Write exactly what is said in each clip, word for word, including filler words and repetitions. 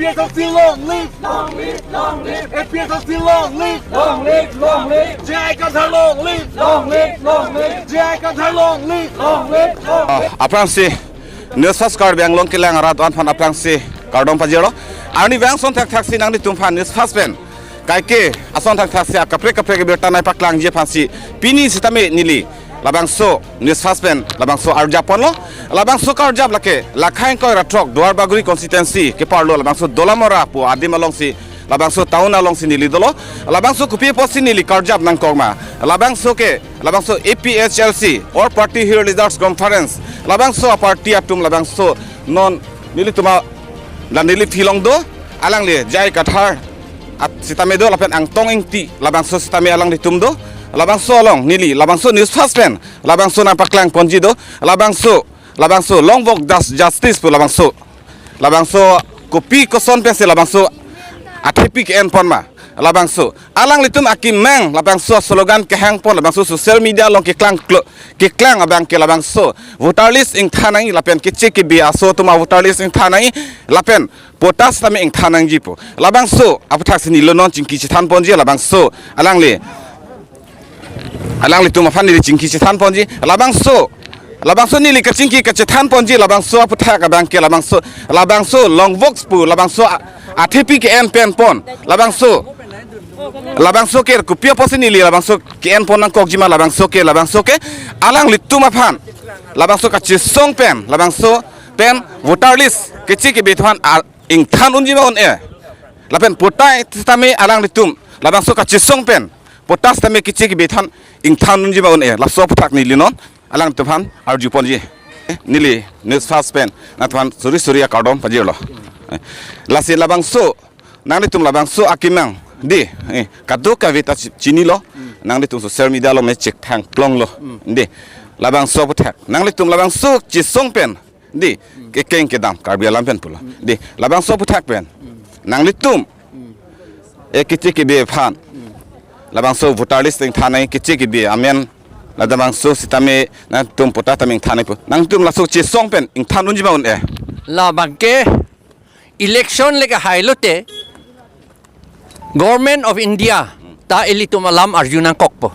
APHLC long live! Long live, long live! APHLC long live! Long live, long live! J I Kathar long live! Long live, long live! J I Kathar long live! Long live, long live! Ah, aphrangsi News Fast Karbi Anglong kelang arat aphan aphrangsi kardom pajirlo. Arnivang ason thakthaksi nanglitum aphan News Fast pen kaike ason thakthaksi akaprek kaprek abirta nangpaklangji aphansi pini sitame neli labangso News Fast pen labangso arjap ponlo. Labangso karjap lake Lakha ingkoi ra throk Duar Bagori constituency keparlo labangso Dolamara pu adim alongsi, labangso town alongsi neli dolo. Labangso kopi apotsi neli karjap nangkok ma, labangso ke labangso APHLC, All Party Hill Leaders Conference, labangso aparty atum labangso non nelitum a, la neli philong do, alangli J I Kathar at sitame do lapen Angtong Ingti labangso sitame alanglitum do. Labangso along neli labangso News Fast pen labangso nangpaklang ponji do. Labangso, labangso long walk das justice pu labangso, labangso kopi koson pensi labangso athepi ke-en pon ma, labangso alanglitum akemang labangso slogan kehang pon labangso social media along keklang klo, keklang abang ke labangso voter list ingthan nangji lapen keche kebe aso atum a voter list ingthan nangji lapen patta sitame ingthan nangji pu. Labangso aputhak si neli non chingki chethan ponji labangso alangli, alanglitum aphan neli chingki chethan ponji labangso, labangso neli kachingki kachethan ponji labangso aputhak abang ke labangso, labangso long walks pu labangso a, athepi ke-en pen pon labangso, labangso ke kopi apotsi neli labangso ke-en pon nangkokji ma, labangso ke, labangso ke alanglitum aphan labangso kachesong pen labangso pen voter list keche kebe atum aphan a, ingthan unji ma un-e lapen patta sitame alanglitum labangso kachesong pen patta sitame keche kebe atum aphan ingthan unji ma un-e, laso aputhak neli non alangtum aphan arju ponji. Eh, neli News Fast pen nangtum aphan suri suri akardom pajirlo. Eh, lasi labangso nanglitum labangso akemang di, eh, kadokave ta chi-, chinilo. Nanglitum social media along me chethang plonglo di. Labangso aputhak nanglitum labangso chesong pen di, kekeng kedam Karbi alam pen pulo di, labangso aputhak pen nanglitum e keche kebe aphan labangso voter list ingthan nangji, keche kebe amen, labangso sitame nangtum patta tame ingthan nangji pu, nangtum laso chesong pen ingthan unji ma un-e? Labang ke election le kehai lote Government of India ta ilitum alam arju nangkokpo.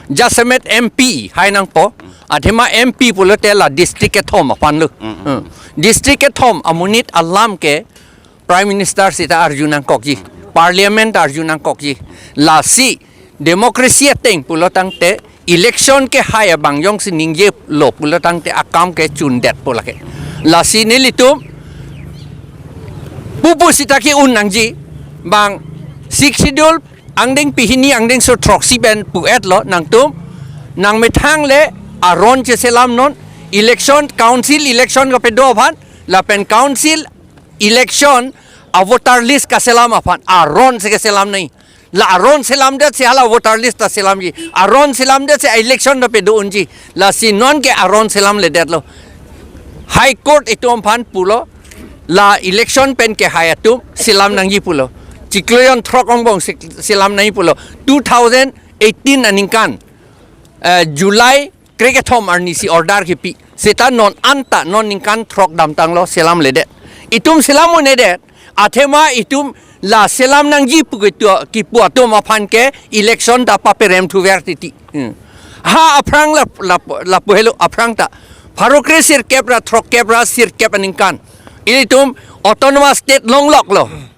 Jasemet M P hai nangpo. Athema M P pulote la district kethom aphan lo. Hmm. District kethom amonit alam ke Prime Minister sita arju nangkokji, Parliament arju nangkokji. Lasi democracy ateng pulo tangte election kehai abang jongsi ningjelo pulo tangte akam ke chundetpo lake. Lasi nelitum pupu sita ke-un nangji, bang Sixth Schedule angdeng pehini angdengso throksi pen pu-etlo, nangtum nangmethang le aron cheselam non, election, council election kapedo aphan lapen council election a voter list kaselam aphan aron si keselam nangji. La aron selamdet si hala voter list ta selamji. Aron selamdet si election ta pedo unji. Lasi non ke aron selamledetlo. High Court itum aphan pulo, la election pen kehai atum selam nangji pulo. Chiklo jon throk angbong se-, selam nangji pulo. Two thousand eighteen aningkan, eh, July krekethom arni si order kipi. Seta non anta non ningkan throk damtanglo selamledet. Itum selam un-edet. Athema itum la selam nangji pu ketu kipu atum aphan ke election ta paperem thuver titi. Hmm. Ha aphrang la, la, lapu helo aphrang ta. Pharo kre sirkep ra throkkep ra sirkep aningkan ilitum autonomous state longloklo.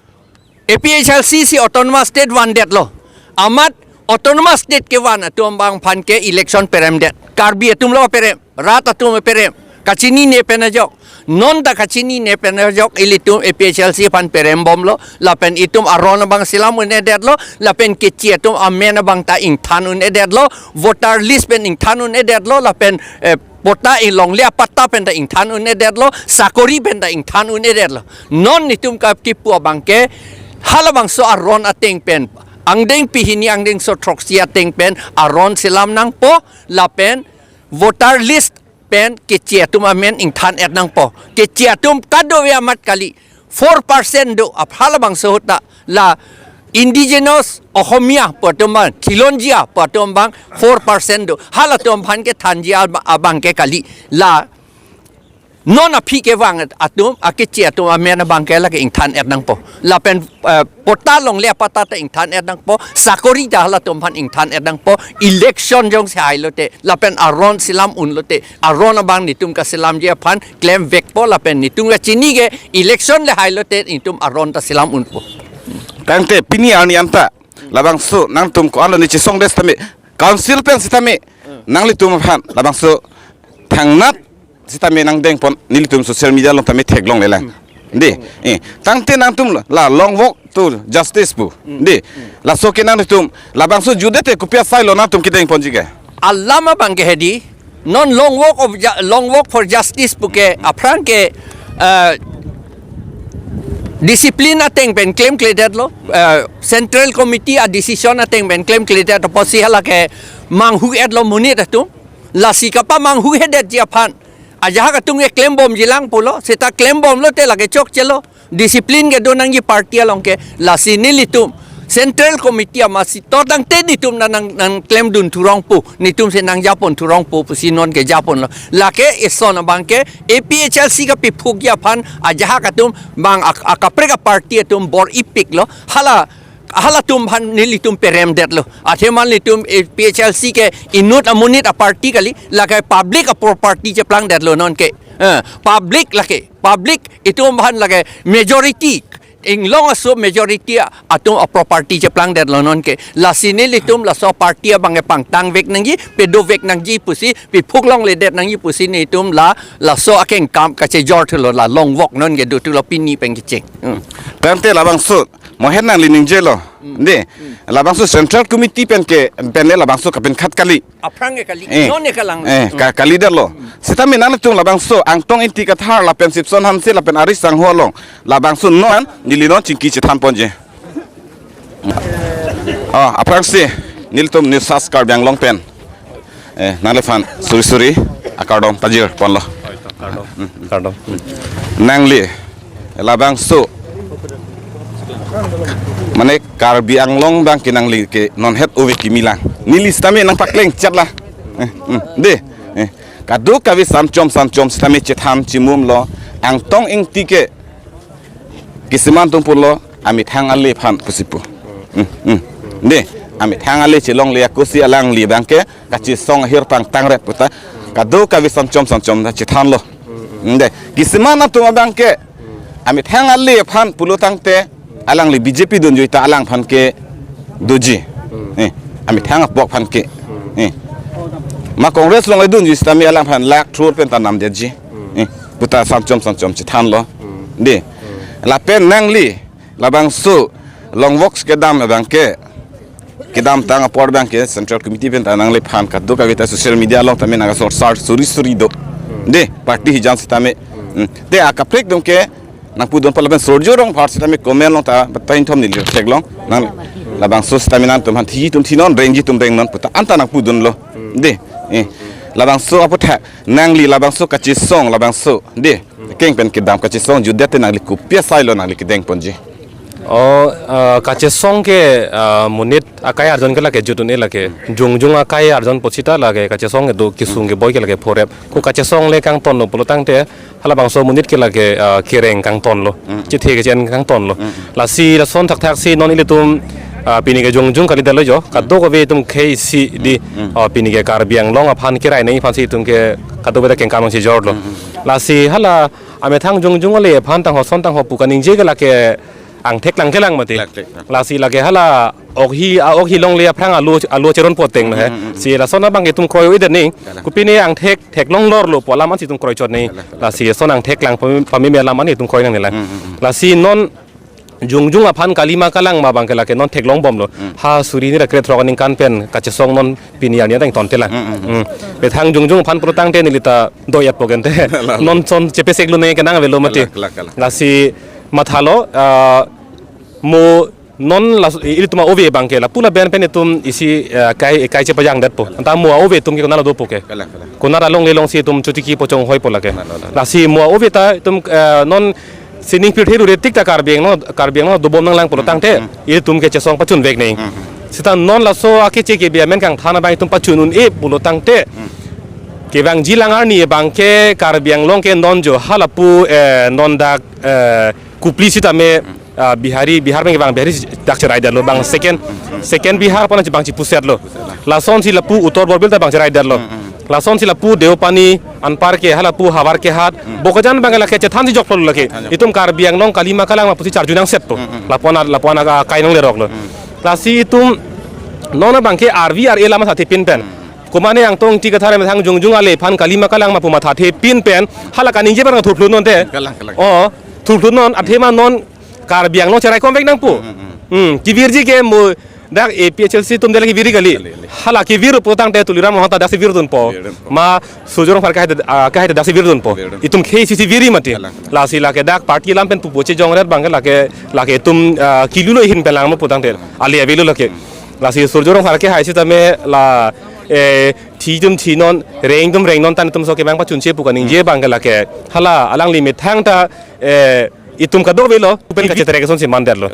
A P H L C si autonomous state vandetlo. Amat autonomous state kevan atum abang aphan ke election peremdet. Karbi atumlo perem, rat atum perem. Kachinine pen ajok. Non ta kachinine pen ajok ilitum A P H L C aphan perembomlo. Lapen itum aron abang selam un-edetlo. Lapen keche atum amen abang ta ingthan un-edetlo. Voter list pen ingthan un-edetlo. Lapen, eh, patta, ilongle apatta pen ta ingthan un-edetlo, sakori pen ta ingthan un-edetlo. Non netum kakipu abang ke halabangso aron ateng pen, angdeng pehini angdengso throksi ateng pen aron selam nangpo, lapen voter list pen keche atum amen ingthan-et nangpo. Keche atum kadokave amat kali, four percent do, aphalabangso ahut ta la indigenous Ohomia pu atum abang, Khilonjia pu atum abang four percent do. Halatum aphan kethanji ab-, abang ke kali, la Non aphi kevang atum, akeche atum amen abang ke lake ingthan-et nangpo. Lapen, eh, patta longle apatta ta ingthan-et nangpo, sakori ta halatum aphan ingthan-et nangpo, election jongsi hailote, lapen aron selam unlote, aron abang netum kaselamji aphan klemvekpo, lapen netum kachini ke election le hailote, netum aron ta selam unpo. Tangte pini arni anta, labangso nangtum ko-an lo ne chesongdet sitame, council pen sitame, nanglitum aphan, labangso thangnat sitame nangdengpon, nelitum social media along tame theklonglelang. Dei, eh, tangte nangtum la long walk to justice pu. Dei, laso ke nangtum, labangso jutdette kopi asai lo nangtum kedengponji ke? Alam abang ke hedi, non long walk of ju-, long walk for justice pu ke, aphrang ke, eh, discipline ateng pen klemkledetlo, eh, Central Committee a-decision ateng pen klemkledet apotsi hala ke manghu-etlo monit atum. Lasi kapamanghu-edetji aphan ajahak atum ke klembomjilang pulo, seta klembomlote lake chokchelo. Discipline kedo nangji party along ke, lasi nelitum Central Committee amatsi to tangte netum nang, nang, nangklemdun thurong pu, netumsi nangjapon thurong pu, pusi non ke japonlo. Lake eson abang ke A P H L C kapephukji aphan ajahak atum bang ak-, akaprek a-party atum bor-ipiklo. Hala, halatum aphan nelitum peremdetlo. Athema nelitum A P H L C ke inut amonit a-party kali, lake public a-property cheplangdetlo non ke. Eh, public lake, public itum aphan lake majority, inglong aso majority atum a-property cheplangdetlo non ke. Lasi nelitum laso party abang ke pangtangvek nangji, pedovek nangji pusi, pephuklongledet nangji pusi netum la, laso akengkam kachejor thulo, la long walk non ke dothulo pini pen kecheng. Hmm. Tangte labangso, mohen nangli ningjelo. Dei, labangso Central Committee pen ke, pen le labangso kapenkhat kali. Aphrang ke kali, eh, non ke kalang. Eh, ka-, kalidetlo. Sitame nangtum labangso Angtong Ingti Kathar lapen Sipson Hanse lapen Arish Sangho along, labangso non, neli non chingki chethanponji. Oh, aphrangsi, nelitum News Fast Karbi Anglong pen, eh, nangliphan suri suri akardom pajirponlo. Kardom. Kardom. Nangli labangso, mane Karbi Anglong abang ke nangli ke non het ove kimi lang. Neli sitame nangpakleng chatla. Eh, hmm, dei. Eh, kadokave sanchom sanchom sitame chethan chimumlo. Angtong Ingti ke kisiman atum pulo, amethang ale aphan pusi pu. Hmm, hmm. Dei, amethang ale chelongle akosi alangli abang ke kachesong ahir pangtangret puta, kadokave sanchom sanchom ta chethanlo. Dei, kisiman atum abang ke amethang ale aphan pulo tangte alangli B J P dunjui ta alangphan ke doji. Eh, amethang apok aphan ke. Eh. Ma Congress along dunjui sitame alangphan lakh crore pen ta namdetji. Eh, puta sanchom sanchom chethanlo. Dei. Lapen nangli labangso long walks kedam abang ke, kedamtang apor abang ke Central Committee pen ta nangliphan kadokave ta social media along tame nangkasor sar suri suri do. Dei, party hijan sitame. Hmm. Te akaprek atum ke nangpudunpo lapen Sorjo Rongphar sitame comment along ta batai thom neli theklong. Nang labangso sitame nangtum aphan thijitum thinon, rengjitum rengnon puta anta nangpudunlo. Dei, eh. Labangso aphuthak nangli labangso kachesong labangso, dei, keng pen kedam kachesong jutdette nangli kopi asai lo nangli kedengponji? Oh, ah, kachesong ke, ah, monit akai arjon ke lake jut un-e lake. Jongjong akai arjon pu seta lake kachesong kedo kesung keboi ke lake phorep. Ko kachesong le kangtonlo pulo tangte halabangso monit ke lake, ah, kereng kangtonlo. Chethe kechen kangtonlo. Lasi lason thakthaksi non ilitum, ah, pini ke jongjong kalidetlo jo. Kadokave itum khei si dei, ah, pini ke Karbi Anglong aphan kerai nangji aphansi itum ke kadokave ta kengkam nangchejorlo. Lasi hala amethang jongjong ale aphan tangho son tangho pu kaningje ke lake angthek lang kelang mati. Lang, lang, lang. Lasi lake hala okhi, a-okhi longle aphrang alo, alo cheron poteng lo he. Si lason abang itum kroi-o-edet nangji. Lang, lang. Kopine angthek theklonglorlo pu alam ansi itum kroichot nangji. Lang, lang, lang. Lasi son angthek lang pame-, pameme alam an itum kroi nangne lang. Lasi non jongjong aphan kalima kalang ma abang ke lake non theklongbomlo. Ha suri hini ra krethrok aningkan pen kachesong non pini arni ateng tonte lang. Methang jongjong aphan pulo tangte neli ta do-etpo gente. Lang, lang. Non son chepeseklo nangji kenang avelo mati. Lang, lang, lang. Lasi mathalo, ah, mo non la, ilitum a-ove abang ke lapu lapen pen itum isi, ah, kai, kai chepajangdetpo. Anta mo a-ove atum ke konat dopo ke? Kalang, kalang. Konat alongle alongsi itum chotiki pochong hoipo lake. Kalang, kalang. Lasi mo a-ove ta itum, ah, non sining pirthe dure tik ta Karbi Anglong, Karbi Anglong dobom nanglang pulo tangte, ilitum ke chesong pachunvek nangji. Seta non laso akeche kebi amen kangthan abang itum pachun un-e pulo tangte, Kevangji alang arni abangke Karbi Anglong ke non jo halapu, eh, non dak, eh, Kopili sitame, ah, Bihari, Bihar pen kevang Bihari dak cheraidetlo, bang second, second Bihar aphan bang chipusetlo. Lasonsi lapu Uttar Borbil ta bang cheraidetlo. Lasonsi lapu Deopani anparke halapu Havarkehat, Bokajan abangke lake chethansi joklo lake. Itum Karbi Anglong kalima kalang ma pusi charju nangsetpo. Lapu-an, lapu-an akai nangleroklo. Lasi itum non abangke R V R A alam mathathepin pen. Komane Angtong Ingti Kathar methang jongjong ale aphan kalima kalang ma pu mathathepin pen. Hala kaningje abang thurphlu non te. Kalang, kalang. Oh, thurphlu non, athema non Karbi Anglong cherai komvek nangpo. Hmm, kevirji ke mo dak A P H L C atum dele keviri kali. Kali, kali. Hala kevir pulotangte Tuliram Ronghang ta daksi virdunpo. Virdunpo. Ma Surjya Rongphar kahai, ah, kahai daksi virdunpo. Virdun. Itum khei sisi viri mati. Kalang, kalang. Lasi lake dak party alam pen pupo chejongret abangke lake, lake itum, ah, kilulo ahin pen langmo pulotangte. Ali avelo lake. Lasi Surjya Rongphar kahai sitame la, eh, thi atum thinon, reng atum rengnon, tan atum so kevang pachunche pu kaningje abangke lake. Hala alangli methang ta, eh, itum kadokavelo, pen kachetrek asonsi mandetlo.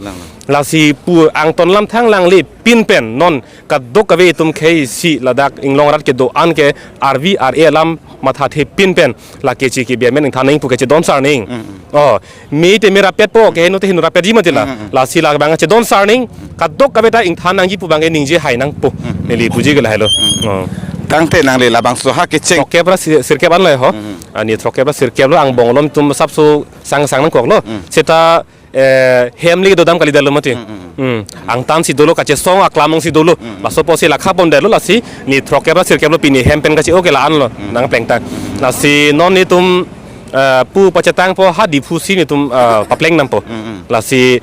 Lasi pu angton lam thang langlipin pen non kadokave itum khei isi ladak inglong rat kedo-an ke R V R A alam mathathepin pen lake chiki biamen ingthan nangji pu kachedon sar nangji. Oh, me te me rapetpo, keheno te heno rapetji mati la. Lasi labang chedon sar nangji, kadokave ta ingthan nangji pu abangke ningje hai nangpo. Neli puji ke lahelo. Oh. Tangte nangli labangso ha kecheng. Throkkep ra sir-, sirkep an le ho. Ani throkkep ra sirkep lo, angbong along itum sapso sang sang nangkoklo. Seta, eh, hem le dodam kalidetlo mati. Hmm. Angtan si dolo, kachesong aklam along si dolo. Laso apotsi la khapon detlo, lasi ni throkkep ra sirkep lo, pini hem pen kache-o ke la-anlo. Nangplengtang. Lasi non itum, eh, pu pachetangpo ha Diphu si nitum, eh, papleng nangpo. Lasi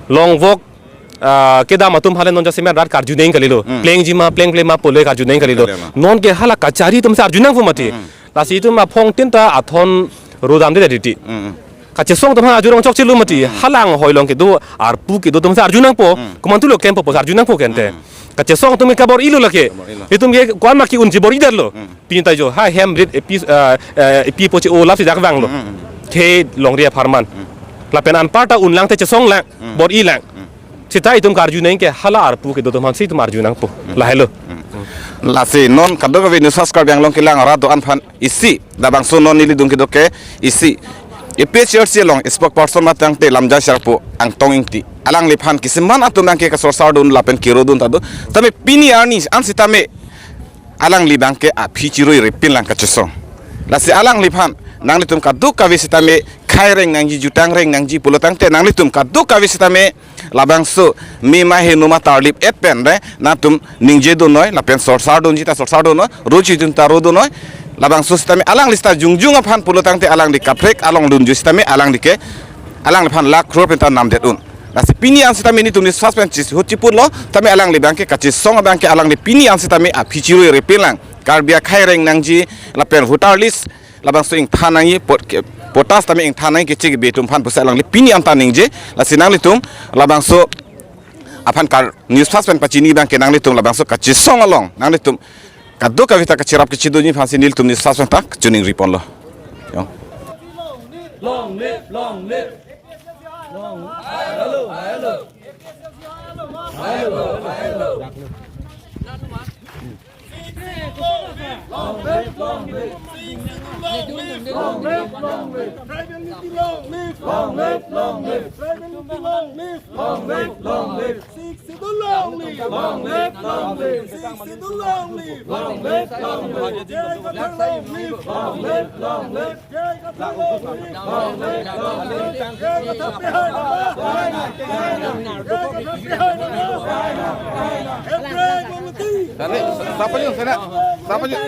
longvok, ah, kedam atum hale non jasemet rat karju nangji kalilo. Plengji ma, plengple ma pule karju nangji kalilo. Kalilo. Non ke hala kachari atum si arju nangpo mati. Lasi itum aphong tin ta athon rodamde titi. Kachesong atum ha arju nang chokchelo mati. Hala anghoi along kedo, arpu kedo atum si arju nangpo. Komantulo klempo pu si arju nangpo kente. Kachesong atum ke kabor-ilo lake. Kabor-ilo. Itum ke ko-an ma ke-unji bor-idetlo. Pini ta jo ha hem rit epi, eh, eh, epi poche olap si dak vanglo. Khei longri apharman. Lapen anparta unlang te chesonglang, bor-ilang. Seta itum karju nangji ke hala arpu kedo atum aphansi itum arju nangpo. Lahelo. Lasi non kadokave News Fast Karbi Anglong kelang rat do-an aphan isi, labangso non neli dung kedo ke isi A P H L C along spokesperson matangte lamjai sarpo Angtong Ingti. Alangliphan kisiman atum abangke kasorsardun lapen kerodun ta do. Tame pini arni an sitame alangli abangke aphi chirui repin lang kachesong. Lasi alangliphan nanglitum kadokave sitame khai reng nangji, jutang reng nangji pulotangte nanglitum kadokave sitame labangso me ma heno ma tarlip-et pen re nangtum ningje dunnoi, lapen sorsardunji ta sorsardun noi, roji dun ta rodun noi. Labangso sitame alangli seta jongjong aphan pulotangte alangli kaprek along dunju sitame alangli ke alangliphan lakh crore pen ta namdet un. Lasi pini an sitame nelitum News Fast pen chis hut chiputlo, tame alangli abangke kachesong abangke alangli pini an sitame aphi chirui repin lang. Karbi akhai reng nangji, lapen voter list labangso ingthan nangji, pot ke, potas tame ingthan nangji keche kebe atum aphan pusi alangli pini an ta ningje. Lasi nanglitum labangso aphan kar News Fast pen pachini abangke nanglitum labangso kachesong along nanglitum kadokave ta kacherap kachedunji aphansi nelitum News Fast pen ta choningri ponlo. Yong. Long live, long live. Long, hello, hello. Hello, hello. Long live, long live. Long live, long live. Tribal unity long live. Long live, long live. Tribal unity long live. Long live, long live. Sixth Schedule long live. Long live, long live. Sixth Schedule long live. Long live, long live. J I Kathar long live. Long live, long live. J I Kathar long live. Long live, long live. J I Kathar behind the bar. J I Kathar behind the bar. J I Kathar behind the bar. Sapa yun, sana? Sapa yun?